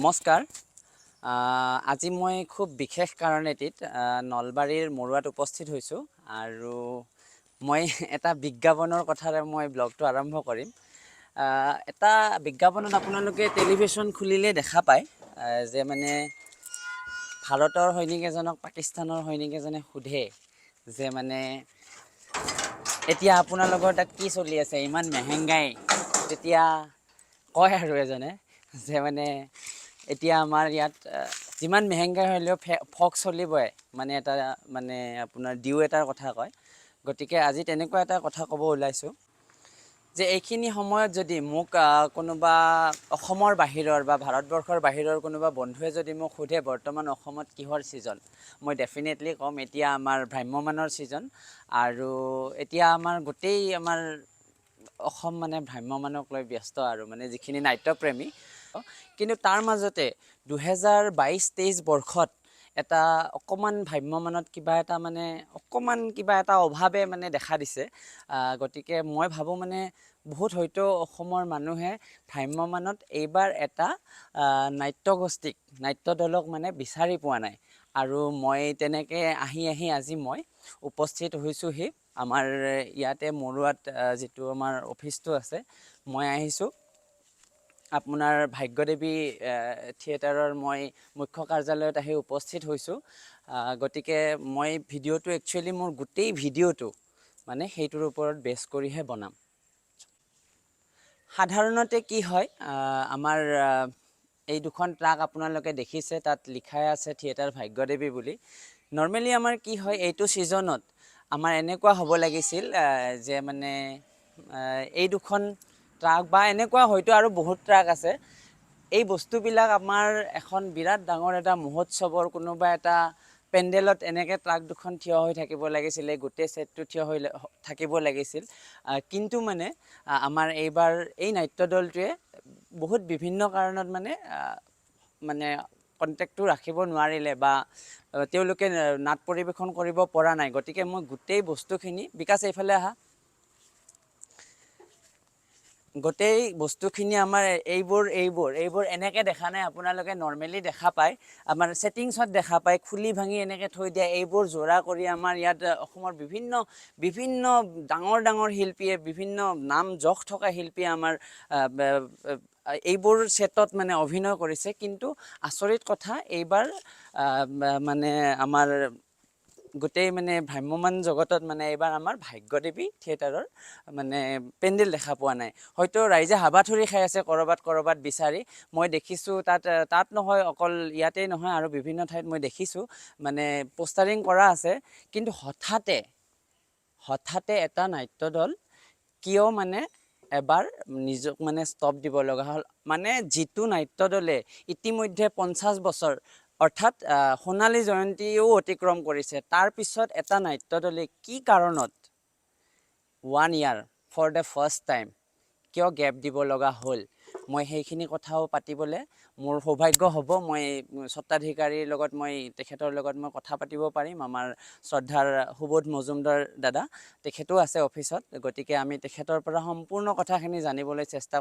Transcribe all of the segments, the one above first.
নমস্কাৰ। আজি মই খুব বিশেষ কাৰণ এটিত নলবাৰীৰ মৰুৱাত উপস্থিত হৈছোঁ আৰু মই এটা বিজ্ঞাপনৰ কথাৰে মই ব্লগটো আৰম্ভ কৰিম। এটা বিজ্ঞাপনত আপোনালোকে টেলিভিশ্যন খুলিলে দেখা পায় যে মানে ভাৰতৰ সৈনিক এজনক পাকিস্তানৰ সৈনিক এজনে সোধে যে মানে এতিয়া আপোনালোকৰ তাত কি চলি আছে, ইমান মেহেংগাই। তেতিয়া কয় আৰু এজনে যে মানে এতিয়া আমাৰ ইয়াত যিমান মেহেংগাই হ'লেও ফক চলিবই, মানে এটা মানে আপোনাৰ ডিউ এটাৰ কথা কয়। গতিকে আজি তেনেকুৱা এটা কথা ক'ব ওলাইছোঁ যে এইখিনি সময়ত যদি মোক কোনোবা অসমৰ বাহিৰৰ বা ভাৰতবৰ্ষৰ বাহিৰৰ কোনোবা বন্ধুৱে যদি মোক সোধে বৰ্তমান অসমত কিহৰ ছিজন, মই ডেফিনেটলি ক'ম এতিয়া আমাৰ ভ্ৰাম্যমাণৰ ছিজন। আৰু এতিয়া আমাৰ গোটেই আমাৰ অসম মানে ভ্ৰাম্যমাণক লৈ ব্যস্ত আৰু মানে যিখিনি নাট্যপ্ৰেমী। কিন্তু তাৰ মাজতে 2022-23 বৰ্ষত এটা অকণমান ভ্ৰাম্যমাণত কিবা এটা মানে অকণমান কিবা এটা অভাৱে মানে দেখা দিছে। গতিকে মই ভাবোঁ মানে বহুত হয়তো অসমৰ মানুহে ভ্ৰাম্যমাণত এইবাৰ এটা নাট্যগোষ্ঠীক, নাট্যদলক মানে বিচাৰি পোৱা নাই। আৰু মই তেনেকৈ আহি আহি আজি মই উপস্থিত হৈছোঁহি আমাৰ ইয়াতে মৰুৱাত, যিটো আমাৰ অফিচটো আছে। মই আহিছোঁ আপোনাৰ ভাগ্যদেৱী থিয়েটাৰৰ মই মুখ্য কাৰ্যালয়ত আহি উপস্থিত হৈছোঁ। গতিকে মই ভিডিঅ'টো একচুৱেলি মোৰ গোটেই ভিডিঅ'টো মানে সেইটোৰ ওপৰত বেছ কৰিহে বনাম। সাধাৰণতে কি হয়, আমাৰ এই দুখন ট্ৰাক আপোনালোকে দেখিছে, তাত লিখাই আছে থিয়েটাৰ ভাগ্যদেৱী বুলি। নৰ্মেলি আমাৰ কি হয়, এইটো ছিজনত আমাৰ এনেকুৱা হ'ব লাগিছিল যে মানে এই দুখন ট্ৰাক বা এনেকুৱা হয়তো আৰু বহুত ট্ৰাক আছে, এই বস্তুবিলাক আমাৰ এখন বিৰাট ডাঙৰ এটা মহোৎসৱৰ কোনোবা এটা পেণ্ডেলত এনেকৈ ট্ৰাক দুখন থিয় হৈ থাকিব লাগিছিলে, গোটেই ছেটটো থিয় হৈ থাকিব লাগিছিল। কিন্তু মানে আমাৰ এইবাৰ এই নাট্যদলটোৱে বহুত বিভিন্ন কাৰণত মানে মানে কণ্টেক্টটো ৰাখিব নোৱাৰিলে বা তেওঁলোকে নাট পৰিৱেশন কৰিব পৰা নাই। গতিকে মই গোটেই বস্তুখিনি, বিকাশ এইফালে আহা, গোটেই বস্তুখিনি আমাৰ এইবোৰ এইবোৰ এইবোৰ এনেকৈ দেখা নাই আপোনালোকে, নৰ্মেলি দেখা পায় আমাৰ ছেটিংছত দেখা পায়, খুলি ভাঙি এনেকৈ থৈ দিয়ে। এইবোৰ যোৰা কৰি আমাৰ ইয়াত অসমৰ বিভিন্ন বিভিন্ন ডাঙৰ ডাঙৰ শিল্পীয়ে, বিভিন্ন নাম যশ থকা শিল্পীয়ে আমাৰ এইবোৰ ছেটত মানে অভিনয় কৰিছে। কিন্তু আচৰিত কথা, এইবাৰ মানে আমাৰ গোটেই মানে ভ্ৰাম্যমাণ জগতত মানে এইবাৰ আমাৰ ভাগ্যদেৱী থিয়েটাৰৰ মানে পেণ্ডেল দেখা পোৱা নাই। হয়তো ৰাইজে হাবাথুৰি খাই আছে ক'ৰবাত ক'ৰবাত বিচাৰি। মই দেখিছোঁ তাত, তাত নহয় অকল ইয়াতেই নহয় আৰু বিভিন্ন ঠাইত মই দেখিছোঁ মানে পোষ্টাৰিং কৰা আছে। কিন্তু হঠাতে হঠাতে এটা নাট্যদল কিয় মানে এবাৰ নিজক মানে ষ্টপ দিব লগা হ'ল, মানে যিটো নাট্যদলে ইতিমধ্যে 50 বছৰ অৰ্থাৎ সোণালী জয়ন্তীও অতিক্ৰম কৰিছে, তাৰপিছত এটা নাট্যদলে কি কাৰণত 1 year for the first time কিয় গেপ দিব লগা হ'ল, মই সেইখিনি কথাও পাতিবলৈ মোৰ সৌভাগ্য হ'ব। মই স্বত্বাধিকাৰীৰ লগত, মই তেখেতৰ লগত মই কথা পাতিব পাৰিম। আমাৰ শ্ৰদ্ধাৰ সুবোধ মজুমদাৰ দাদা, তেখেতো আছে অফিচত। গতিকে আমি তেখেতৰ পৰা সম্পূৰ্ণ কথাখিনি জানিবলৈ চেষ্টা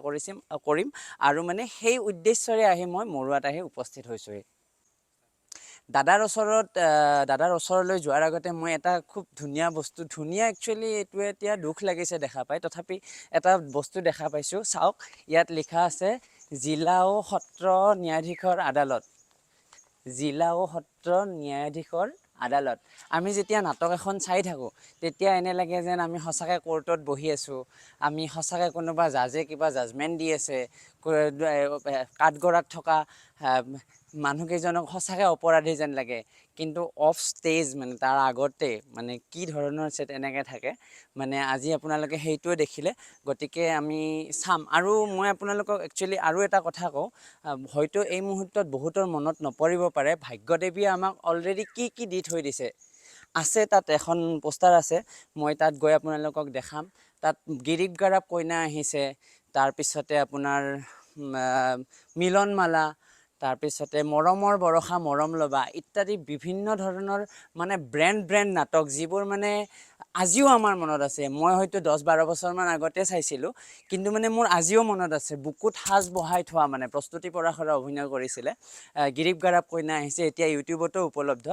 কৰিম আৰু মানে সেই উদ্দেশ্যৰে আহি মই মৰুৱাত আহি উপস্থিত হৈছোঁহি। দাদাৰ ওচৰলৈ যোৱাৰ আগতে মই এটা খুব ধুনীয়া বস্তু, ধুনীয়া একচুৱেলি এইটোৱে এতিয়া দুখ লাগিছে দেখা পাই, তথাপি এটা বস্তু দেখা পাইছোঁ। চাওক, ইয়াত লিখা আছে জিলা ও সত্ৰ ন্যায়াধীশৰ আদালত, জিলা ও সত্ৰ ন্যায়াধীশৰ আদালত। আমি যেতিয়া নাটক এখন চাই থাকোঁ তেতিয়া এনে লাগে যেন আমি সঁচাকৈ কোৰ্টত বহি আছোঁ, আমি সঁচাকৈ কোনোবা জাজে কিবা জাজমেণ্ট দি আছে, কাঠগড়াত থকা মানুহকেইজনক সঁচাকৈ অপৰাধী যেন লাগে। কিন্তু অফ ষ্টেজ মানে তাৰ আগতে মানে কি ধৰণৰ ছেট এনেকৈ থাকে, মানে আজি আপোনালোকে সেইটোৱে দেখিলে। গতিকে আমি চাম। আৰু মই আপোনালোকক একচুৱেলি আৰু এটা কথা কওঁ, হয়তো এই মুহূৰ্তত বহুতৰ মনত নপৰিব পাৰে, ভাগ্যদেৱীয়ে আমাক অলৰেডি কি কি দি থৈ দিছে আছে, তাত এখন পোষ্টাৰ আছে, মই তাত গৈ আপোনালোকক দেখাম। তাত গিৰিপ গাৰাপ কইনা আহিছে, তাৰপিছতে আপোনাৰ মিলনমালা, তাৰপিছতে মৰমৰ বৰষা মৰম ল'বা ইত্যাদি বিভিন্ন ধৰণৰ মানে ব্ৰেণ্ড ব্ৰেণ্ড নাটক, যিবোৰ মানে আজিও আমাৰ মনত আছে। মই হয়তো 10-12 বছৰমান আগতে চাইছিলোঁ, কিন্তু মানে মোৰ আজিও মনত আছে। বুকুত সাজ বহাই থোৱা মানে প্ৰস্তুতি পৰাশৰে অভিনয় কৰিছিলে। গিৰিপ গাৰাপ কইনা আহিছে, এতিয়া ইউটিউবতো উপলব্ধ।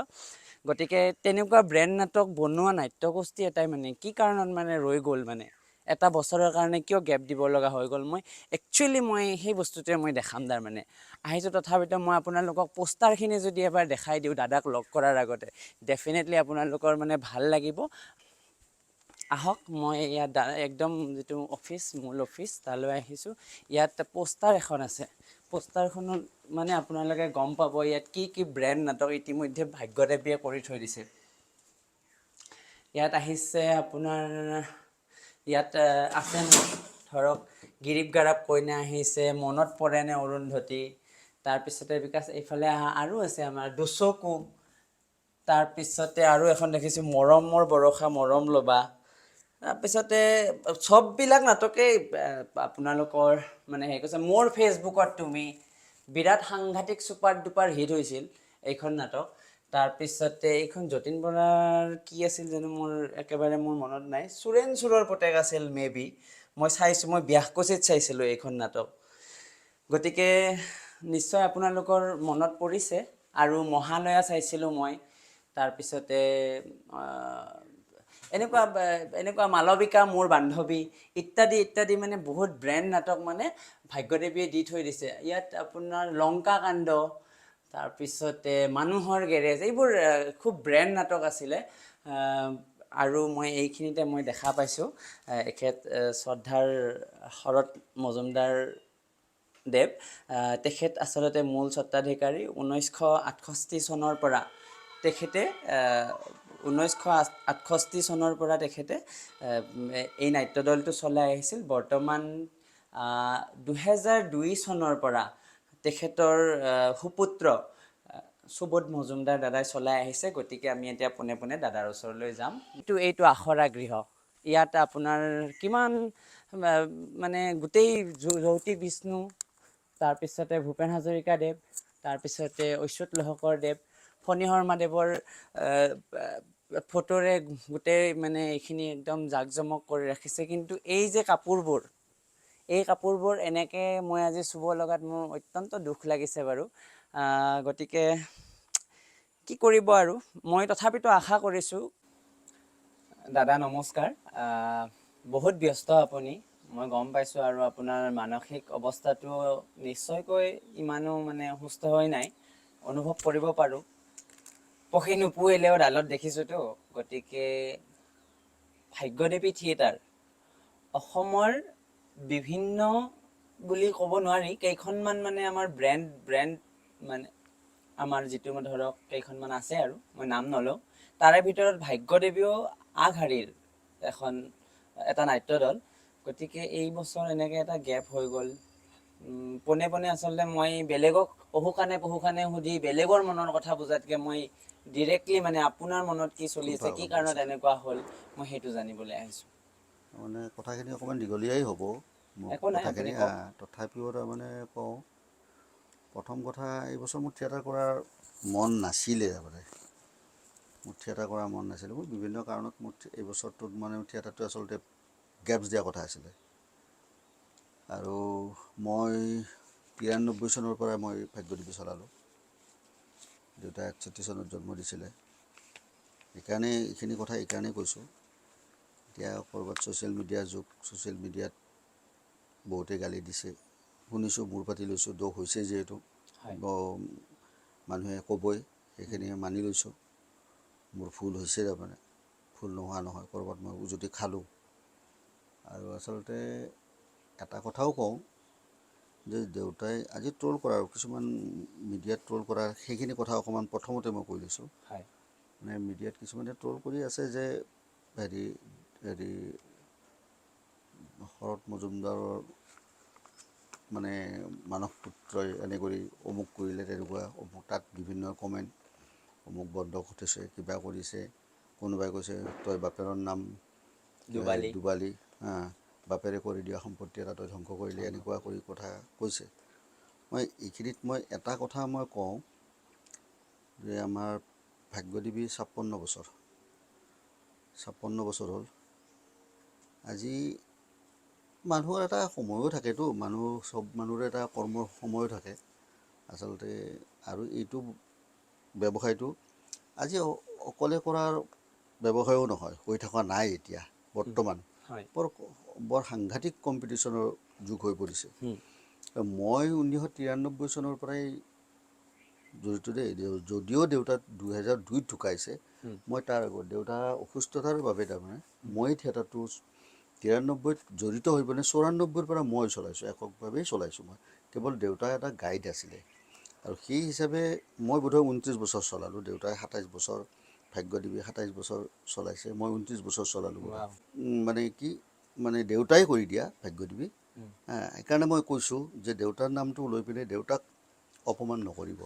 গতিকে তেনেকুৱা ব্ৰেণ্ড নাটক বনোৱা নাট্যগোষ্ঠী এটাই মানে কি কাৰণত মানে ৰৈ গ'ল, মানে এটা বছৰৰ কাৰণে কিয় গেপ দিব লগা হৈ গ'ল, মই একচুৱেলি মই সেই বস্তুটোৱে মই দেখাম তাৰমানে আহিছোঁ। তথাপিতো মই আপোনালোকক পোষ্টাৰখিনি যদি এবাৰ দেখাই দিওঁ দাদাক লগ কৰাৰ আগতে, ডেফিনেটলি আপোনালোকৰ মানে ভাল লাগিব। আহক, মই ইয়াত একদম যিটো অফিচ, মূল অফিচ, তালৈ আহিছোঁ। ইয়াত পোষ্টাৰ এখন আছে, পোষ্টাৰখনত মানে আপোনালোকে গম পাব ইয়াত কি কি ব্ৰেণ্ড নাটক ইতিমধ্যে ভাগ্যদেৱীয়ে কৰি থৈ দিছে। ইয়াত আহিছে আপোনাৰ, ইয়াত আছে ধৰক গিৰিপ গাৰাপ কইনা আহিছে, মনত পৰেনে অৰুন্ধতী, তাৰপিছতে বিকাশ এইফালে আৰু আছে আমাৰ দুচকু, তাৰপিছতে আৰু এখন দেখিছোঁ মৰমৰ বৰষা মৰম ল'বা। তাৰপিছতে চববিলাক নাটকেই আপোনালোকৰ মানে হেৰি কৈছে। মোৰ ফেচবুকত তুমি বিৰাট সাংঘাতিক ছুপাৰ ডুপাৰ হিট হৈছিল এইখন নাটক। তাৰপিছতে এইখন যতীন বৰাৰ কি আছিল জানো, মোৰ একেবাৰে মোৰ মনত নাই। চুৰেণ চোৰৰ পুতেক আছিল মে বি, মই চাইছোঁ, মই ব্যাসকুছিত চাইছিলোঁ এইখন নাটক। গতিকে নিশ্চয় আপোনালোকৰ মনত পৰিছে। আৰু মহালয়া চাইছিলোঁ মই। তাৰপিছতে এনেকুৱা এনেকুৱা মালবিকা মোৰ বান্ধৱী ইত্যাদি ইত্যাদি মানে বহুত ব্ৰেণ্ড নাটক মানে ভাগ্যদেৱীয়ে দি থৈ দিছে। ইয়াত আপোনাৰ লংকা কাণ্ড, তাৰপিছতে মানুহৰ গেৰেজ, এইবোৰ খুব ব্ৰেণ্ড নাটক আছিলে। আৰু মই এইখিনিতে মই দেখা পাইছোঁ এখেত শ্ৰদ্ধাৰ শৰৎ মজুমদাৰ দেৱ, তেখেত আচলতে মূল স্বত্বাধিকাৰী। 1968 চনৰ পৰা তেখেতে 1968 চনৰ পৰা তেখেতে এই নাট্যদলটো চলাই আহিছিল। বৰ্তমান 2002 চনৰ পৰা তেখেতৰ সুপুত্ৰ সুবোধ মজুমদাৰ দাদাই চলাই আহিছে। গতিকে আমি এতিয়া পোনে পোনে দাদাৰ ওচৰলৈ যাম। এইটো আখৰা গৃহ। ইয়াত আপোনাৰ কিমান মানে গোটেই জ্যোতি বিষ্ণু, তাৰপিছতে ভূপেন হাজৰিকাদেৱ, তাৰপিছতে ঐশ্বত লহকৰ দেৱ, ফণী শৰ্মাদেৱৰ ফটোৰে গোটেই মানে এইখিনি একদম জাক জমক কৰি ৰাখিছে। কিন্তু এই যে কাপোৰবোৰ, এই কাপোৰবোৰ এনেকৈ মই আজি চুব লগাত মোৰ অত্যন্ত দুখ লাগিছে বাৰু। গতিকে কি কৰিব আৰু, মই তথাপিতো আশা কৰিছোঁ। দাদা নমস্কাৰ। বহুত ব্যস্ত আপুনি, মই গম পাইছোঁ, আৰু আপোনাৰ মানসিক অৱস্থাটো নিশ্চয়কৈ ইমানো মানে সুস্থ হৈ নাই, অনুভৱ কৰিব পাৰোঁ। পক্ষী নোপোহিলেও ডালত দেখিছোঁতো। গতিকে ভাগ্যদেৱী থিয়েটাৰ অসমৰ বিভিন্ন বুলি ক'ব নোৱাৰি, কেইখনমান মানে আমাৰ ব্ৰেণ্ড ব্ৰেণ্ড মানে আমাৰ যিটো ধৰক কেইখনমান আছে আৰু মই নাম নলওঁ, তাৰে ভিতৰত ভাগ্যদেৱীও আগশাৰীৰ এটা নাট্যদল। গতিকে এই বছৰ এনেকৈ এটা গেপ হৈ গ'ল। পোনে পোনে আচলতে মই বেলেগক অহুকাণে পহুকাণে সুধি বেলেগৰ মনৰ কথা বুজাতকৈ মই ডিৰেক্টলি মানে আপোনাৰ মনত কি চলি আছে, কি কাৰণত এনেকুৱা হ'ল, মই সেইটো জানিবলৈ আহিছোঁ। মানে কথাখিনি অকণমান দীঘলীয়াই হ'ব মোৰ একো নাই, কথাখিনি, আপুনি কওক। তথাপিও তাৰমানে কওঁ। প্ৰথম কথা, এইবছৰ মোৰ থিয়েটাৰ কৰাৰ মন নাছিলে। তাৰমানে মোৰ থিয়েটাৰ কৰাৰ মন নাছিলে। মোৰ বিভিন্ন কাৰণত মোৰ এই বছৰটোত মানে থিয়েটাৰটো আচলতে গেপছ দিয়া কথা আছিলে। আৰু মই 93 চনৰ পৰাই মই ভাগ্যদেৱী চলালোঁ। দেউতাই 61 চনত জন্ম দিছিলে। সেইকাৰণে এইখিনি কথা এইকাৰণেই কৈছোঁ। এতিয়া ক'ৰবাত ছ'চিয়েল মিডিয়াৰ যুগ, ছ'চিয়েল মিডিয়াত বহুতে গালি দিছে, শুনিছোঁ, মূৰ পাতি লৈছোঁ, দোষ হৈছে যিহেতু মানুহে ক'বই, সেইখিনি মানি লৈছোঁ। মোৰ ভুল হৈছে, তাৰমানে ভুল নোহোৱা নহয়, ক'ৰবাত মই উজুতি খালোঁ। আৰু আচলতে এটা কথাও কওঁ যে দেউতাই আজি ট্ৰল কৰাৰ, কিছুমান মিডিয়াত ট্ৰল কৰাৰ সেইখিনি কথা অকণমান প্ৰথমতে মই কৈ লৈছোঁ। মানে মিডিয়াত কিছুমানে ট্ৰল কৰি আছে যে হেৰি হেৰি শৰৎ মজুমদাৰৰ মানে মানস পুত্ৰই এনে কৰি অমুক কৰিলে, তেনেকুৱা অমুক, তাত বিভিন্ন কমেণ্ট, অমুক বন্ধ ঘটিছে, কিবা কৰিছে, কোনোবাই কৈছে তই বাপেৰৰ নাম ডুবালি। ডুবালি, বাপেৰে কৰি দিয়া সম্পত্তি এটা তই ধ্বংস কৰিলি, এনেকুৱা কৰি কথা কৈছে। মই এইখিনিত মই এটা কথা মই কওঁ যে আমাৰ ভাগ্যদেৱী 56 বছৰ, 56 বছৰ হ'ল। আজি মানুহৰ এটা সময়ো থাকেতো, চব মানুহৰে এটা কৰ্মৰ সময়ো থাকে আচলতে। আৰু এইটো ব্যৱসায়টো আজি অকলে কৰাৰ ব্যৱসায়ো নহয়, হৈ থকা নাই এতিয়া বৰ্তমান। বৰ বৰ সাংঘাতিক কম্পিটিশ্যনৰ যুগ হৈ পৰিছে। মই 1993 চনৰ পৰাই জড়িত দেই, যদিও দেউতা 2002ত ঢুকাইছে, মই তাৰ আগত দেউতা অসুস্থতাৰ বাবে তাৰমানে মই থিয়েটাৰটো 93ত জড়িত হৈ পিনে 94ৰ পৰা মই চলাইছোঁ, এককভাৱেই চলাইছোঁ মই। কেৱল দেউতা এটা গাইড আছিলে আৰু সেই হিচাপে মই বোধহয় 29 বছৰ চলালোঁ। দেউতাই 27 বছৰ, ভাগ্যদেৱী 27 বছৰ চলাইছে, মই 29 বছৰ চলালোঁ। মানে কি, মানে দেউতাই কৰি দিয়া ভাগ্যদেৱী, সেইকাৰণে মই কৈছোঁ যে দেউতাৰ নামটো লৈ পিনে দেউতাক অপমান নকৰিব।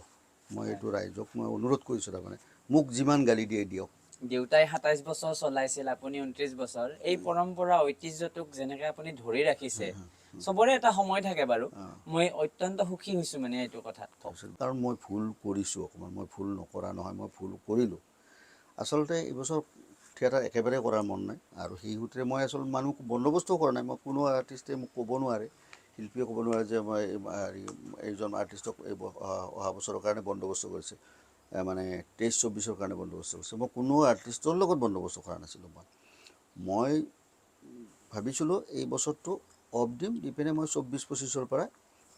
মই এইটো ৰাইজক মই অনুৰোধ কৰিছোঁ, তাৰমানে মোক যিমান গালি দিয়ে দিয়ক। দেউতাই 27 বছৰ চলাইছিল, আপুনি 29 বছৰ। এই পৰম্পৰা ঐতিহ্যটোক যেনেকে আপুনি ধৰি ৰাখিছে, চবৰে এটা সময় থাকে বাৰু। মই অত্যন্ত সুখী হৈছোঁ মানে এইটো কথাত। কাৰণ মই ভুল কৰিছোঁ অকণমান, মই ভুল নকৰা নহয়, মই ভুল কৰিলোঁ। আচলতে এইবছৰ থিয়েটাৰ একেবাৰে কৰাৰ মন নাই আৰু সেই সূত্ৰে মই আচলতে মানুহ বন্দোবস্তও কৰা নাই। মই কোনো আৰ্টিষ্টে মোক ক'ব নোৱাৰে, শিল্পীয়ে ক'ব নোৱাৰে যে মই হেৰি এইজন আৰ্টিষ্টক এই অহা বছৰৰ কাৰণে বন্দোবস্ত কৰিছে, মানে 23-24ৰ কাৰণে বন্দোবস্ত কৰিছে। মই কোনো আৰ্টিষ্টৰ লগত বন্দোবস্ত কৰা নাছিলোঁ। মই ভাবিছিলোঁ এই বছৰটো অফ দিম, দি পিনে মই 24-25ৰ পৰা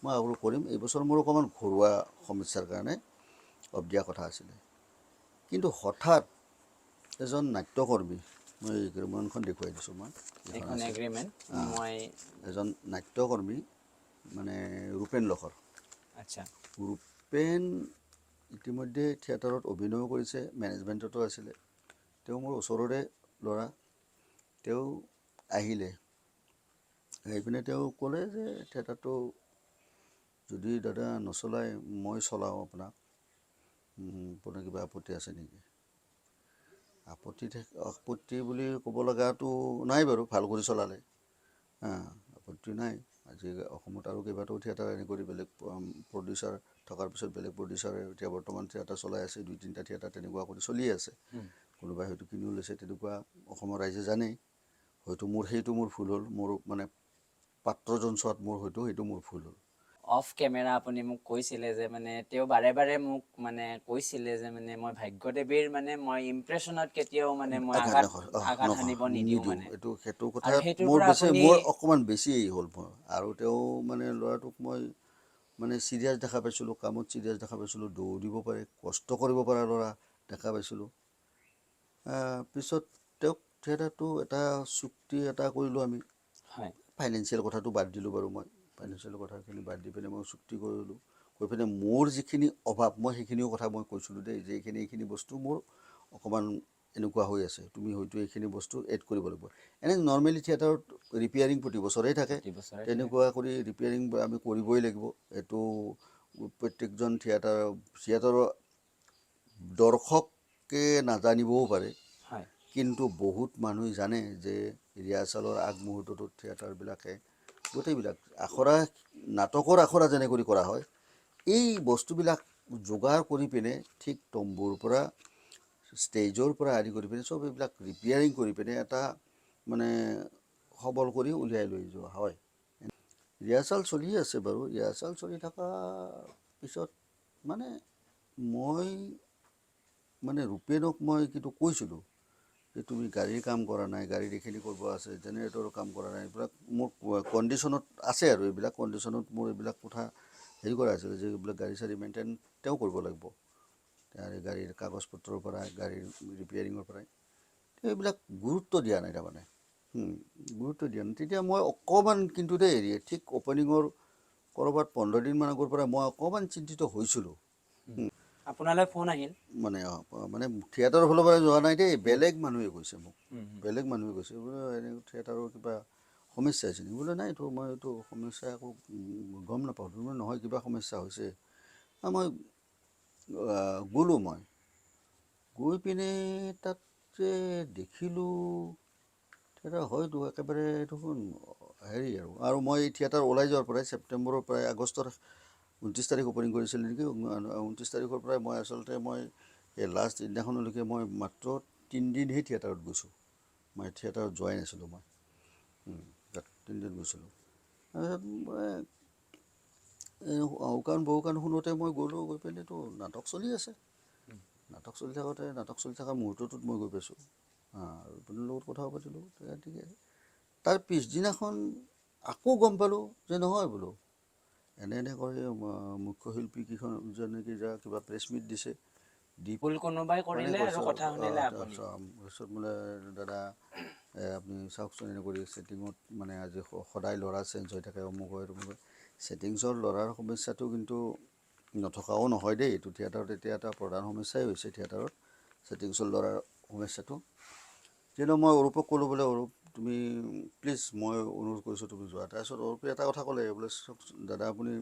মই আৰু কৰিম। এই বছৰ মোৰ অকণমান ঘৰুৱা সমস্যাৰ কাৰণে অফ দিয়া কথা আছিলে। কিন্তু হঠাৎ এজন নাট্যকৰ্মী, মই এগ্ৰিমেণ্টখন দেখুৱাই দিছোঁ, মই এইখন এগ্ৰিমেণ্ট, মই এজন নাট্যকৰ্মী মানে ৰূপেন লখৰ। আচ্ছা, ৰূপেন ইতিমধ্যে থিয়েটাৰত অভিনয়ো কৰিছে, মেনেজমেণ্টতো আছিলে। তেওঁ মোৰ ওচৰৰে ল'ৰা। তেওঁ আহিলে, আহি পিনে তেওঁ ক'লে যে থিয়েটাৰটো যদি দাদা নচলায় মই চলাওঁ আপোনাক, আপোনাৰ কিবা আপত্তি আছে নেকি? আপত্তি বুলি ক'ব লগাটো নাই বাৰু, ভাল কৰি চলালে আপত্তি নাই। আজি অসমত আৰু কেইবাটাও থিয়েটাৰ এনে কৰি বেলেগ প্ৰডিউচাৰ থকাৰ পিছত বেলেগ প্ৰডিউচাৰে এতিয়া বৰ্তমান থিয়েটাৰ চলাই আছে, 2-3টা থিয়েটাৰ তেনেকুৱা কৰি চলি আছে। কোনোবাই হয়তো কিনিও লৈছে, তেনেকুৱা অসমৰ ৰাইজে জানেই। হয়তো মোৰ সেইটো মোৰ ভুল হ'ল, মোৰ মানে পাত্ৰজন চোৱাত মোৰ হয়তো সেইটো মোৰ ভুল হ'ল। অফ কেমেৰা আপুনি মোক কৈছিলে যে মানে তেওঁ বাৰে বাৰে মোক মানে কৈছিলে যে মানে মই ভাগ্যদেৱীৰ মানে মই ইমপ্ৰেছনত কেতিয়াও মানে মই আঘাত হানিব নিদিওঁ মানে। এইটো সেইটো কথা মোৰ বেছি, মোৰ অকণমান বেছি হ'ল মোৰ। আৰু তেওঁ মানে ল'ৰাটোক মই মানে চিৰিয়াছ দেখা পাইছিলোঁ, কামত চিৰিয়াছ দেখা পাইছিলোঁ, দৌৰিব পাৰে, কষ্ট কৰিব পৰা ল'ৰা দেখা পাইছিলোঁ। পিছত তেওঁক থিয়েটাৰটো এটা চুক্তি এটা কৰিলোঁ আমি। ফাইনেন্সিয়েল কথাটো বাদ দিলোঁ বাৰু, মই ফাইনেন্সিয়েল কথাখিনি বাদ দি পিনে মই চুক্তি কৰিলোঁ। কৰি পিনে মোৰ যিখিনি অভাৱ, মই সেইখিনিও কথা মই কৈছিলোঁ দেই, যে এইখিনি বস্তু মোৰ অকণমান এনেকুৱা হৈ আছে, তুমি হয়তো এইখিনি বস্তু এড কৰিব লাগিব। এনে নৰ্মেলি থিয়েটাৰত ৰিপেয়াৰিং প্ৰতি বছৰেই থাকে, তেনেকুৱা কৰি ৰিপেয়াৰিং আমি কৰিবই লাগিব। এইটো প্ৰত্যেকজন থিয়েটাৰৰ দৰ্শকে নাজানিবও পাৰে, কিন্তু বহুত মানুহে জানে যে ৰিহাৰ্চেলৰ আগমুহূৰ্তটোত থিয়েটাৰবিলাকে গোটেইবিলাক আখৰা, নাটকৰ আখৰা যেনেকৈ কৰা হয়, এই বস্তুবিলাক যোগাৰ কৰি পিনে ঠিক তম্বুৰ পৰা ষ্টেজৰ পৰা আদি কৰি পিনে চব এইবিলাক ৰিপেয়াৰিং কৰি পিনে এটা মানে সবল কৰি উলিয়াই লৈ যোৱা হয়। ৰিহাৰ্চেল চলি আছে বাৰু। ৰিহাৰ্চেল চলি থকাৰ পিছত মানে মই মানে ৰূপেনক মই কিন্তু কৈছিলোঁ যে তুমি গাড়ীৰ কাম কৰা নাই, গাড়ীৰ এইখিনি কৰিব আছে, জেনেৰেটৰৰ কাম কৰা নাই, এইবিলাক মোৰ কণ্ডিশ্যনত আছে আৰু এইবিলাক কণ্ডিশ্যনত মোৰ এইবিলাক কথা হেৰি কৰা আছিলে যে এইবিলাক গাড়ী চাড়ী মেইনটেইন তেওঁ কৰিব লাগিব, গাড়ীৰ কাগজ পত্ৰৰ পৰা গাড়ীৰ ৰিপেয়াৰিঙৰ পৰাই এইবিলাক গুৰুত্ব দিয়া নাই, তাৰমানে গুৰুত্ব দিয়া নাই। তেতিয়া মই অকণমান কিন্তু দেই ঠিক অ'পেনিঙৰ ক'ৰবাত 15 দিনমান আগৰ পৰা মই অকণমান চিন্তিত হৈছিলোঁ। আপোনালৈ ফোন আহিল? মানে মানে থিয়েটাৰৰ ফালৰ পৰা যোৱা নাই দেই, বেলেগ মানুহে কৈছে মোক, বেলেগ মানুহে কৈছে বোলে এনে থিয়েটাৰৰ কিবা সমস্যা হৈছে নেকি? বোলে নাই এইটো মই এইটো সমস্যা একো গম নাপাওঁ। বোলে নহয় কিবা সমস্যা হৈছে। মই গ'লোঁ, মই গৈ পিনে তাত যে দেখিলোঁ থিয়েটাৰ হয়তো একেবাৰে দেখোন হেৰি আৰু মই এই থিয়েটাৰ ওলাই যোৱাৰ পৰাই ছেপ্টেম্বৰৰ পৰাই আগষ্টৰ 29 তাৰিখ অ'পেনিং কৰিছিল নেকি, 29 তাৰিখৰ পৰাই মই আচলতে মই এই লাষ্ট দিনাখনলৈকে মই মাত্ৰ 3 দিনহে থিয়েটাৰত গৈছোঁ। মই থিয়েটাৰত যোৱাই নাছিলোঁ। মই তাত 3 দিন গৈছিলোঁ। তাৰপিছত মই এই আওকাণ বহুকাণ শুনোতে মই গ'লোঁ। গৈ পেলাইতো নাটক চলি আছে। নাটক চলি থাকোঁতে, নাটক চলি থকা মুহূৰ্তটোত মই গৈ পাইছোঁ আৰু আপোনাৰ লগত কথাও পাতিলোঁ। ঠিকে আছে। তাৰ পিছদিনাখন আকৌ গম পালোঁ যে নহয় বোলো, এনে এনে কৰি মুখ্য শিল্পী কেইখন যেনেকৈ যা কিবা প্ৰেছ মিট দিছে, দি ভুল কোনোবাই মানে কৰিলে আৰু কৈছে, কথা শুনিলে আপুনি। তাৰপিছত বোলে দাদা, আপুনি চাওকচোন, এনে কৰি ছেটিঙত মানে আজি সদায় ল'ৰা চেঞ্জ হৈ থাকে, অমুক হয় তমুক হয়। ছেটিংছৰ ল'ৰাৰ সমস্যাটো কিন্তু নথকাও নহয় দেই। এইটো থিয়েটাৰত এতিয়া এটা প্ৰধান সমস্যাই হৈছে, থিয়েটাৰত ছেটিংছৰ ল'ৰাৰ সমস্যাটো। কিন্তু মই অৰূপক ক'লোঁ বোলে, অৰূপ, তুমি প্লিজ, মই অনুৰোধ কৰিছোঁ, তুমি যোৱা। তাৰপিছত অৰূপে এটা কথা ক'লে বোলে, চাওকচোন দাদা, আপুনি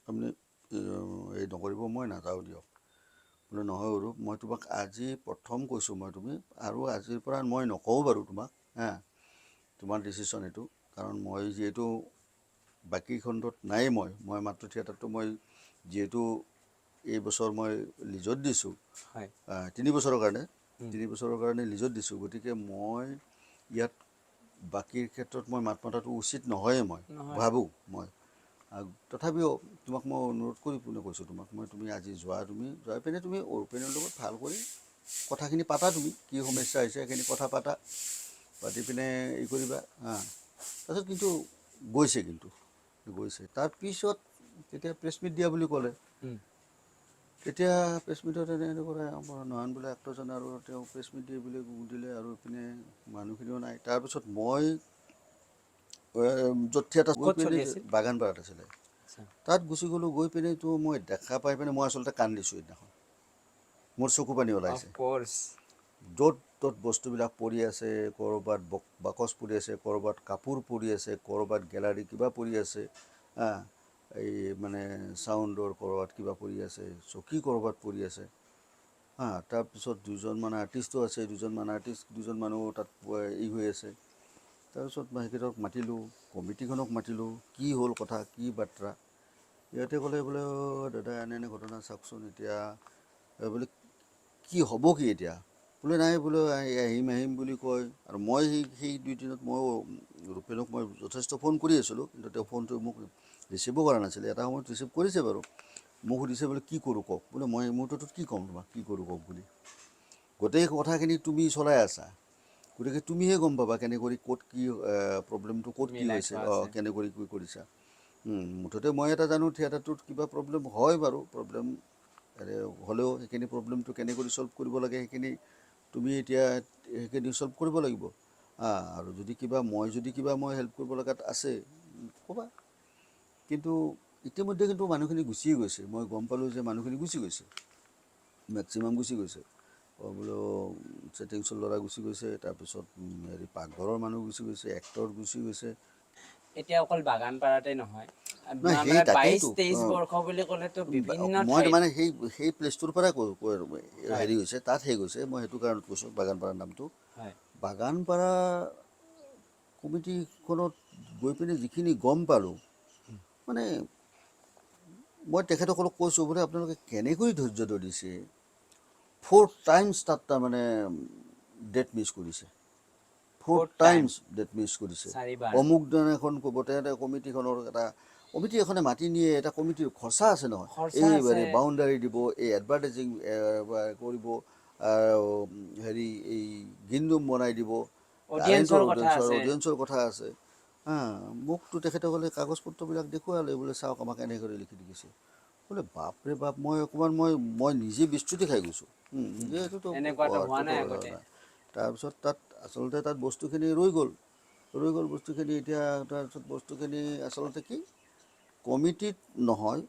আপুনি হেৰি নকৰিব, মই নাযাওঁ দিয়ক। বোলে নহয় অৰূপ, মই তোমাক আজি প্ৰথম কৈছোঁ মই, তুমি আৰু আজিৰ পৰা মই নকওঁ বাৰু তোমাক, হা, তোমাৰ ডিচিশ্যন এইটো। কাৰণ মই যিহেতু বাকী খণ্ডত নাই, মই মই মাত্ৰ থিয়েটাৰটো মই যিহেতু এই বছৰ মই লিজত দিছোঁ, 3 বছৰৰ কাৰণে, 3 বছৰৰ কাৰণে লিজত দিছোঁ। গতিকে মই ইয়াত বাকীৰ ক্ষেত্ৰত মই মাত মতাটো উচিত নহয়ে মই নহয়। ভাবোঁ মই। আৰু তথাপিও তোমাক মই অনুৰোধ কৰি পিনে কৈছোঁ তোমাক মই, তুমি আজি যোৱা। তুমি যাই পিনে তুমি অৰুপেনৰ লগত ভাল কৰি কথাখিনি পাতা। তুমি কি সমস্যা হৈছে সেইখিনি কথা পাতা, পাতি পিনে এই কৰিবা। হা, তাৰপিছত কিন্তু গৈছে, কিন্তু গৈছে। তাৰপিছত তেতিয়া প্ৰেছ মিট দিয়া বুলি ক'লে। তেতিয়া প্ৰেছ মিটত এনে এনেকুৱা আমাৰ নয়ন বোলে এক্টৰজন আৰু তেওঁ প্ৰেছ মিট দিয়ে বুলি দিলে আৰু ইপিনে মানুহখিনিও নাই। তাৰপিছত মই য'ত থিয়েটাৰ গৈ ক'ত চলি পিনে আছিল? বাগানপাৰাত আছিলে। তাত গুচি গ'লোঁ। গৈ পিনেতো মই দেখা পাই পিনে মই আচলতে কান্দিছোঁ সেইদিনাখন। মোৰ চকু পানী ওলাইছে। অফক'ৰ্ছ। য'ত ত'ত বস্তুবিলাক পৰি আছে, ক'ৰবাত বাকচ পৰি আছে, ক'ৰবাত কাপোৰ পৰি আছে, ক'ৰবাত গেলাৰী কিবা পৰি আছে, হা, এই মানে চাউণ্ডৰ ক'ৰবাত কিবা পৰি আছে, চকী ক'ৰবাত পৰি আছে, হা। তাৰপিছত দুজনমান আৰ্টিষ্টো আছে, দুজনমান আৰ্টিষ্ট, দুজন মানুহ তাত ই হৈ আছে। তাৰপিছত মই সেইকেইটাক মাতিলোঁ, কমিটিখনক মাতিলোঁ, কি হ'ল কথা, কি বাৰ্তা। ইয়াতে ক'লে বোলে, "অ' দাদা, এনে এনে ঘটনা, চাওকচোন এতিয়া।" বোলে কি হ'ব কি এতিয়া? বোলে নাই, বোলে আহিম আহিম বুলি কয়। আৰু মই সেই সেই 2 দিনত মই ৰূপেনক মই যথেষ্ট ফোন কৰি আছিলোঁ, কিন্তু তেওঁ ফোনটো মোক ৰিচিভো কৰা নাছিলে। এটা সময়ত ৰিচিভ কৰিছে বাৰু। মোক সুধিছে বোলে, কি কৰোঁ কওক। বোলে মই এই মুহূৰ্তটোত কি ক'ম তোমাক, কি কৰোঁ কওক বুলি? গোটেই কথাখিনি তুমি চলাই আছা, গতিকে তুমিহে গম পাবা কেনেকৈ ক'ত কি প্ৰব্লেমটো ক'ত কি মিলাই হৈছে। থোৱা অঁ আছে। কেনেকৈ কি কৰিছা। মুঠতে মই এটা জানো, থিয়েটাৰটোত কিবা প্ৰব্লেম হয় বাৰু, প্ৰব্লেম হ'লেও সেইখিনি প্ৰব্লেমটো কেনেকৈ ছল্ভ কৰিব লাগে সেইখিনি তুমি এতিয়া সেইখিনি ছল্ভ কৰিব লাগিব। আৰু যদি কিবা মই যদি কিবা মই হেল্প কৰিব লগাত আছে, ক'বা। কিন্তু ইতিমধ্যে কিন্তু মানুহখিনি গুচিয়ে গৈছে। মই গম পালোঁ যে মানুহখিনি গুচি গৈছে, মেক্সিমাম গুচি গৈছে। অঁ বোলো ছেটিংছৰ ল'ৰা গুচি গৈছে, তাৰপিছত হেৰি পাকঘৰৰ মানুহ গুচি গৈছে, এক্টৰ গুচি গৈছে। এতিয়া অকল বাগানপাৰাতে নহয়, নহয়, সেই মানে 22 তাকেইতো, 23 অঁ। বৰ্ষ বুলি ক'লেতো বিভিন্ন মই ঠাইত মানে সেই সেই প্লেচটোৰ পৰাই হেৰি হৈছে, তাত শেষ হৈছে। মই সেইটো কাৰণত কৈছোঁ বাগানপাৰাৰ নামটো। বাগানপাৰা কমিটিখনত গৈ পিনে যিখিনি গম পালোঁ, মানে মই তেখেতসকলক কৈছোঁ বোলে, আপোনালোকে কেনেকৈ ধৈৰ্য ধৰিছে? ফ'ৰ টাইমছ তাত তাৰমানে ডেট মিছ কৰিছে, four Four times date miss কৰিছে। চাৰিবাৰ। অমুক দিনাখন ক'ব, তেহেঁতে কমিটিখনৰ এটা কমিটি এখনে মাতি নিয়ে, এটা কমিটিৰ খৰচা আছে নহয়। খৰচা এই আছে। বাউণ্ডাৰী দিব, এই এডভাৰটাইজিং কৰিব, আৰু হেৰি এই গ্ৰীণ ৰুম বনাই দিব, অডিয়েঞ্চৰ কথা আছে। অডিয়েঞ্চৰ কথা আছে। হা, মোকতো তেখেতসকলে কাগজ পত্ৰবিলাক দেখুৱালে, বোলে চাওক, আমাক এনেদৰে লিখি দিছে বোলে। বাপৰে বাপ, মই অকণমান মই মই নিজে বিস্তুতি খাই গৈছোঁ। নিজে এইটোতো এনেকুৱাতো হোৱা নাই হোৱাটোতো আগতে। নাই। তাৰপিছত তাত আচলতে তাত বস্তুখিনি ৰৈ গ'ল, ৰৈ গ'ল বস্তুখিনি। এতিয়া তাৰপিছত বস্তুখিনি আচলতে কি কমিটিত নহয়,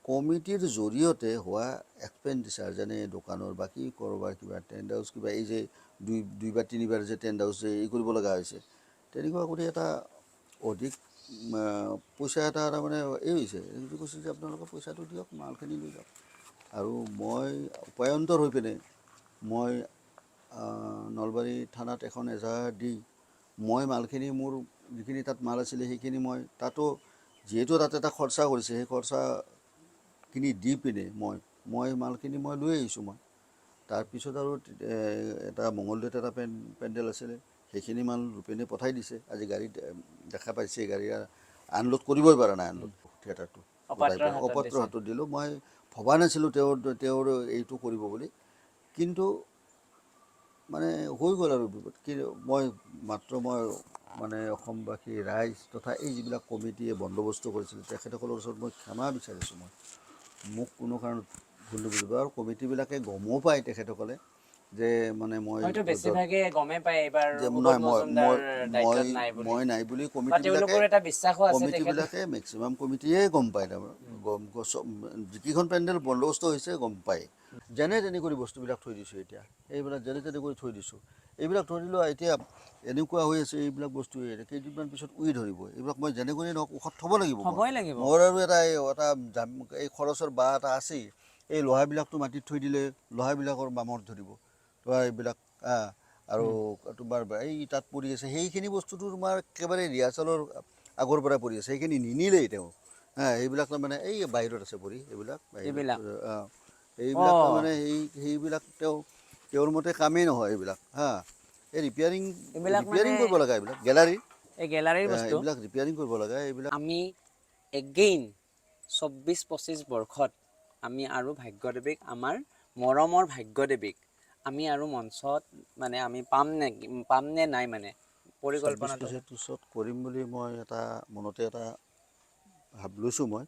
কমিটিৰ জৰিয়তে হোৱা এক্সপেণ্ডিচাৰ, যেনে দোকানৰ বাকী, ক'ৰবাৰ কিবা টেণ্ট হাউচ কিবা, এই যে দুইবাৰ তিনিবাৰ যে টেণ্ট হাউচ যে এই কৰিব লগা হৈছে, তেনেকুৱা কৰি এটা অধিক পইচা এটা তাৰমানে এই হৈছে। সেইটো কৈছে যে আপোনালোকে পইচাটো দিয়ক, মালখিনি লৈ যাওক। আৰু মই উপায়ন্তৰ হৈ পিনে মই নলবাৰী থানাত এখন এজাহাৰ দি মই মালখিনি, মোৰ যিখিনি তাত মাল আছিলে সেইখিনি মই তাতো, যিহেতু তাত এটা খৰচা কৰিছে, সেই খৰচা খিনি দি পিনে মই মই মালখিনি মই লৈ আহিছোঁ মই। তাৰপিছত আৰু এটা মঙলদৈত এটা পেণ্ডেল আছিলে, সেইখিনি মাল ৰূপেনে পঠাই দিছে। আজি গাড়ীত দেখা পাইছে, গাড়ী আনলোড কৰিবই পৰা নাই, আনলোড থিয়েটাৰটো অপাত্ৰৰ হাতত অপাত্ৰৰ দিছে। হাতত দিলোঁ। মই ভবা নাছিলোঁ তেওঁৰ এইটো কৰিব বুলি, কিন্তু মানে হৈ গ'ল আৰু বিপদ। কিন্তু মই মাত্ৰ মই মানে অসমবাসী ৰাইজ তথা এই যিবিলাক কমিটিয়ে বন্দোবস্ত কৰিছিল তেখেতসকলৰ ওচৰত মই ক্ষমা বিচাৰিছোঁ। মই মোক কোনো কাৰণত ভুল নুবুজিব। আৰু কমিটিবিলাকে গমো পায় তেখেতসকলে যে মানে মই হয়তো বেছিভাগে গমেই পায় এইবাৰ যে সুবোধ নহয়, মই মজুমদাৰ মই দায়িত্বত মই নাই বুলি, মই নাই বুলি বা কমিটিবিলাকে তেওঁলোকৰ এটা বিশ্বাসো আছে তেখেত কমিটিবিলাকে মেক্সিমাম কমিটিয়ে গম পায়। তাৰমানে গম যিকেইখন পেণ্ডেল বন্দোবস্ত হৈছে গম পায়। যেনে তেনে কৰি বস্তুবিলাক থৈ দিছোঁ এতিয়া, এইবিলাক যেনে তেনে কৰি থৈ দিছোঁ। এইবিলাক থৈ দিলেও এতিয়া এনেকুৱা হৈ আছে, এইবিলাক বস্তু কেইদিনমান পিছত উৰি ধৰিব। এইবিলাক মই যেনে কৰি নহওক ওখত থ'ব লাগিব মই। থ'বই লাগিব। মোৰ আৰু এটা এই খৰচৰ বাঁহ এটা আছেই। এই লোহাবিলাকতো মাটিত থৈ দিলে লোহাবিলাকৰ মামৰ ধৰিব, তোমাৰ এইবিলাক আৰু তোমাৰ এই তাত পৰি আছে সেইখিনি বস্তুটো তোমাৰ একেবাৰে ৰিহাৰ্চেলৰ আগৰ পৰা পৰি আছে, সেইখিনি নিনিলেই তেওঁ। হা, সেইবিলাক তাৰমানে এই বাহিৰত আছে পৰি, এইবিলাক বাহিৰত, এইবিলাক। এইবিলাক তাৰমানে সেইবিলাক তেওঁৰ মতে কামেই নহয় এইবিলাক। হা, এই এইবিলাক ৰিপেয়াৰিং মানে কৰিব লগা এইবিলাক গেলাৰী, এই গেলাৰীৰ বস্তু। এইবিলাক ৰিপেয়াৰিং কৰিব লগা এইবিলাক। আমি এগেইন 24-25 বৰ্ষত আমি আৰু ভাগ্যদেৱীক, আমাৰ মৰমৰ ভাগ্যদেৱীক আমি আৰু মঞ্চত মানে আমি পাম নে, পাম নে নাই মানে পৰিকল্পনাটো 24-25ত কৰিম বুলি মই এটা মনতে এটা ভাব লৈছোঁ মই।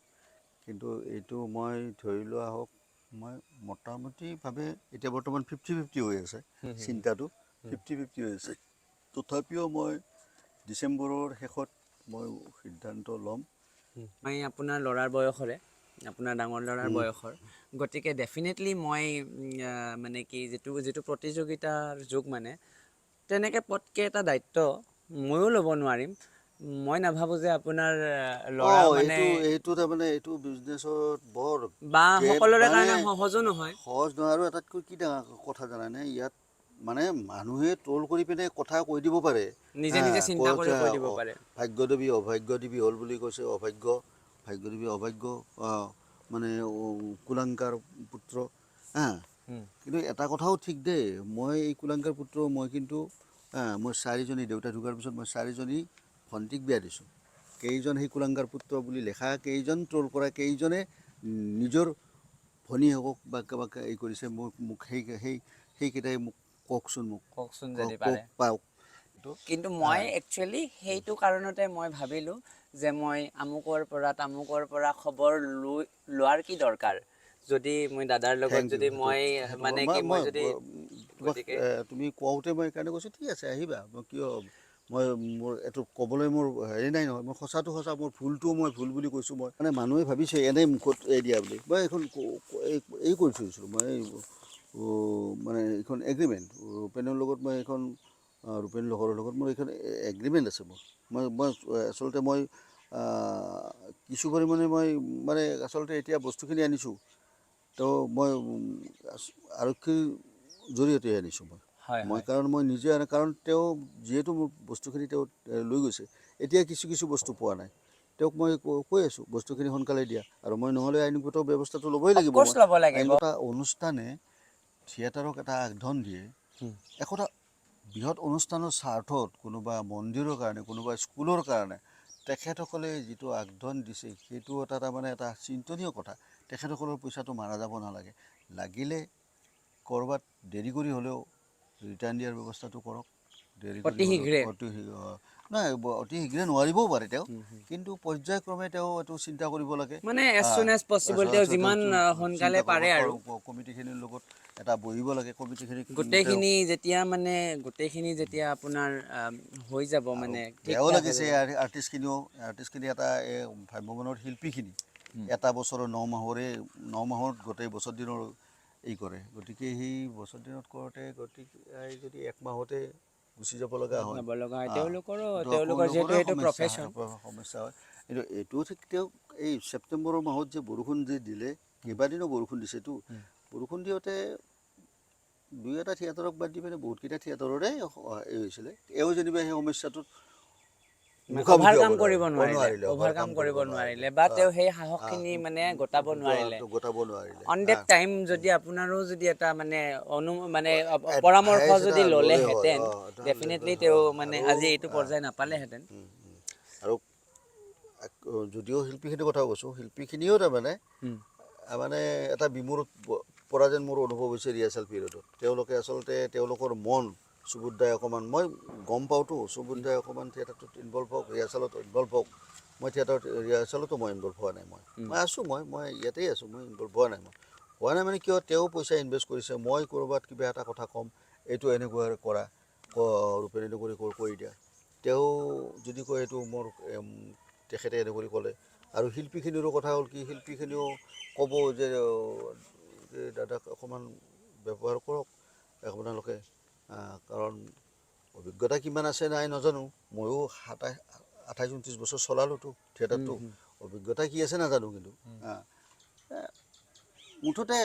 কিন্তু এইটো মই ধৰি লোৱা হওক, মই মোটামুটিভাৱে এতিয়া বৰ্তমান 50-50 হৈ আছে, চিন্তাটো 50-50 হৈ আছে। তথাপিও মই ডিচেম্বৰৰ শেষত মই সিদ্ধান্ত ল'ম। মই আপোনাৰ ল'ৰাৰ বয়সৰে, আপোনাৰ ডাঙৰ ল'ৰাৰ বয়সৰ, গতিকে ডেফিনেটলি মই মানে কি যিটো যিটো প্ৰতিযোগিতাৰ যুগ, মানে তেনেকৈ পটকৈ এটা দায়িত্ব ময়ো ল'ব নোৱাৰিম। মই নাভাবোঁ যে আপোনাৰ ল'ৰা মানে এইটো তাৰমানে এইটো বিজনেছত বৰ বা গেপ সকলোৰে মানে কাৰণে সহজো নহয়। সহজ নহয়। আৰু আটাইতকৈ কি ডাঙৰ কথা জানানে, ইয়াত মানে মানুহে ট্ৰল কৰি পিনে কথা কৈ দিব পাৰে, নিজে নিজে চিন্তা কৰি কৈ দিব পাৰে। ভাগ্যদেৱী অভাগ্যদেৱী হ'ল বুলি কৈছে, অভাগ্য ভাগ্যদেৱী অভাগ্য মানে কুলাংকাৰ পুত্ৰ। হা, কিন্তু এটা কথাও ঠিক দেই, মই এই কুলাংকাৰ পুত্ৰ মই কিন্তু মই চাৰিজনী দেউতা ঢুকাৰ পিছত মই চাৰিজনী ভণ্টিক বিয়া দিছোঁ। কেইজন সেই কুলাংকাৰ পুত্ৰ বুলি লেখা কেইজন ট্ৰল কৰা কেইজনে নিজৰ ভনীয়েকক বা কাৰোবাক এই কৰিছে, মোক সেইকেইটাই মোক কওকচোন, মোক কওকচোন যদি পাৰে। পাওক। কিন্তু মই একচুৱেলি সেইটো কাৰণতে মই ভাবিলোঁ যে মই আমুকৰ পৰা তামুকৰ পৰা খবৰ লৈ লোৱাৰ কি দৰকাৰ, যদি মই দাদাৰ লগত Thank you. যদি মই মানে কি মই যদি গতিকে তুমি কওঁতে মই সেইকাৰণে কৈছোঁ ঠিক আছে আহিবা। মই কিয় মই মোৰ এইটো ক'বলৈ মোৰ হেৰি নাই নহয়, মই সঁচাটো সঁচা, মোৰ ভুলটোও মই ভুল বুলি কৈছোঁ। মই মানে মানুহে ভাবিছে এনেই মুখত এই দিয়া বুলি, মই এইখন এই কৰি থৈছিলোঁ মই মানে এইখন এগ্ৰিমেণ্ট ৰূপেনৰ লগত, মই এইখন ৰূপেন লহৰৰ লগত মোৰ এইখন এগ্ৰিমেণ্ট আছে। মোৰ মই মই আচলতে মই কিছু পৰিমাণে মই মানে আচলতে এতিয়া বস্তুখিনি আনিছোঁ, তো মই আৰক্ষীৰ জৰিয়তে আনিছোঁ মই। মই কাৰণ মই নিজে আনা, কাৰণ তেওঁ যিহেতু মোৰ বস্তুখিনি তেওঁ লৈ গৈছে, এতিয়া কিছু কিছু বস্তু পোৱা নাই, তেওঁক মই কৈ আছোঁ বস্তুখিনি সোনকালে দিয়া, আৰু মই নহ'লে আইনগত ব্যৱস্থাটো ল'বই লাগিব। Of course ল'ব লাগিব। আইনগত অনুষ্ঠানে থিয়েটাৰক এটা আগধন দিয়ে, একোটা বৃহৎ অনুষ্ঠানৰ স্বাৰ্থত, কোনোবা মন্দিৰৰ কাৰণে, কোনোবা স্কুলৰ কাৰণে তেখেতসকলে যিটো আগধন দিছে সেইটো এটা তাৰমানে এটা চিন্তনীয় কথা। তেখেতসকলৰ পইচাটো মাৰা যাব নালাগে, লাগিলে ক'ৰবাত দেৰি কৰি হ'লেও ৰিটাৰ্ণ দিয়াৰ ব্যৱস্থাটো কৰক। দেৰি কৰি অতি হ'লেও শীঘ্ৰে। অতি নহয়, অতি শীঘ্ৰে নোৱাৰিবও পাৰে তেওঁ, কিন্তু পৰ্যায়ক্ৰমে তেওঁ এইটো চিন্তা কৰিব লাগে। মানে as soon as possible তেওঁ যিমান সোনকালে চিন্তা পাৰে কৰিব, আৰু। কমিটিখিনিৰ লগত এটা বহিব লাগে, কমিটিখিনিক গোটেইখিনি যেতিয়া মানে গোটেইখিনি যেতিয়া আপোনাৰ হৈ যাব মানে ঠিক বেয়াও ঠাক হৈ লাগিছে। যাব। আৰ্টিষ্টখিনি এটা এই ভ্ৰাম্যমাণৰ শিল্পীখিনি এটা বছৰৰ ন মাহৰে, ন মাহত গোটেই বছৰ দিনৰ এই কৰে, গতিকে সেই বছৰ দিনত কৰোঁতে গতিকে এই যদি এক মাহতে গুচি যাব লগা হয়, যাব লগা হয়, তেওঁলোকৰো তো তেওঁলোকৰ যিহেতু তেওঁলোকৰো সেইটো প্ৰফেশ্যন। সমস্যা হয়। কিন্তু এইটোও ঠিক, তেওঁক এই ছেপ্টেম্বৰৰ মাহত যে বৰষুণ যে দিলে, কেইবাদিনো বৰষুণ দিছেতো, বৰষুণ দিওঁতে দুই এটা থিয়েটাৰক বাদ দি পিনে বহুতকেইটা থিয়েটাৰৰে এই হৈছিলে। এওঁ যেনিবা সেই সমস্যাটোত মুখামুখি অভাৰকাম হ'ব কৰিব নোৱাৰিলে, নোৱাৰিলে, অভাৰকাম অভাৰকাম কৰিব কৰিব নোৱাৰিলে বা তেওঁ সেই সাহসখিনি মানে গোটাব নোৱাৰিলে। গোটাব নোৱাৰিলে। অন that time যদি আপোনাৰো যদি এটা মানে মানে Advice পৰামৰ্শ এটা যদি ল'লে হয়, ল'লেহেঁতেন, এটা ডেফিনেটলি ল'লে তেওঁ হয়। মানে আৰু, আজি এইটো পৰ্যায় নাপালেহেঁতেন। আৰু যদিও শিল্পীখিনিৰ কথাও কৈছোঁ, শিল্পীখিনিও তাৰমানে মানে এটা বিমূৰত পৰা যেন মোৰ অনুভৱ হৈছে ৰিহাৰ্চেল পিৰিয়ডত। তেওঁলোকে আচলতে তেওঁলোকৰ মন সুবোধ দাই অকণমান, মই গম পাওঁতো, সুবোধ দাই অকণমান থিয়েটাৰটোত ইনভল্ভ হওক, ৰিহাৰ্চেলত ইনভল্ভ হওক। মই থিয়েটাৰত ৰিহাৰ্চেলতো মই ইনভল্ভ হোৱা নাই। মই মই আছোঁ, মই মই ইয়াতেই আছোঁ, মই ইনভল্ভ হোৱা নাই। মই হোৱা নাই মানে কিয়, তেওঁ পইচা ইনভেষ্ট কৰিছে, মই ক'ৰবাত কিবা এটা কথা ক'ম, এইটো এনেকুৱা কৰা, ৰূপেন এইটো কৰি কৰি দিয়া, তেওঁ যদি কয় এইটো মোৰ তেখেতে এনেকৈ ক'লে। আৰু শিল্পীখিনিৰো কথা হ'ল কি, শিল্পীখিনিও ক'ব যে দাদাক অকণমান ব্যৱহাৰ কৰক আপোনালোকে, কাৰণ অভিজ্ঞতা কিমান আছে নাই নাজানো, ময়ো 27, 28, 29 বছৰ চলালোঁতো থিয়েটাৰটো, অভিজ্ঞতা কি আছে নাজানো, কিন্তু মুঠতে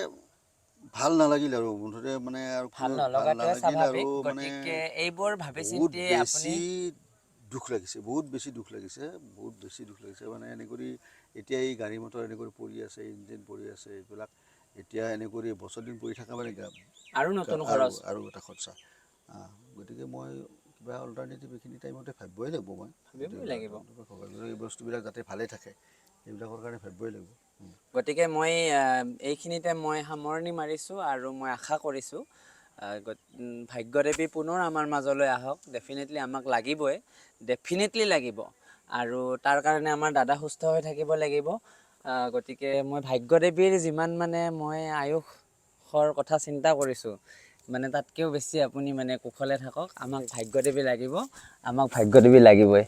ভাল নালাগিল আৰু মুঠতে মানে আৰু ভাল ভাল নলগাটোৱে নালাগিল স্বাভাৱিক। আৰু মানে গতিকে এইবোৰ ভাবি বহুত চিন্তি বেছি আপুনি দুখ লাগিছে, বহুত বেছি দুখ লাগিছে, বহুত বেছি দুখ লাগিছে। মানে এনেকৈ এতিয়া এই গাড়ী মটৰ এনেকৈ পৰি আছে, ইঞ্জিন পৰি আছে, এইবিলাক এতিয়া এনেকৈ বছৰ দিন পৰি থকা মানে আৰু নতুন আৰু খৰচ, আৰু এটা খৰচা। গতিকে মই কিবা অল্টাৰনেটিভ এইখিনি টাইমতে ভাবিবই লাগিব, মই ভাবিবই লাগিব। এই বস্তুবিলাক যাতে ভালে থাকে এইবিলাকৰ কাৰণে ভাবিবই লাগিব। গতিকে মই এইখিনিতে মই সামৰণি মাৰিছোঁ আৰু মই আশা কৰিছোঁ ভাগ্যদেৱী পুনৰ আমাৰ মাজলৈ আহক। ডেফিনেটলি আমাক লাগিবই, ডেফিনেটলি লাগিব, আৰু তাৰ কাৰণে আমাৰ দাদা সুস্থ হৈ থাকিব লাগিব। গতিকে মই ভাগ্যদেৱীৰ যিমান মানে মই আয়ুসৰ কথা চিন্তা কৰিছোঁ, মানে তাতকৈও বেছি আপুনি মানে কুশলে থাকক। আমাক ভাগ্যদেৱী লাগিব, আমাক ভাগ্যদেৱী লাগিবই।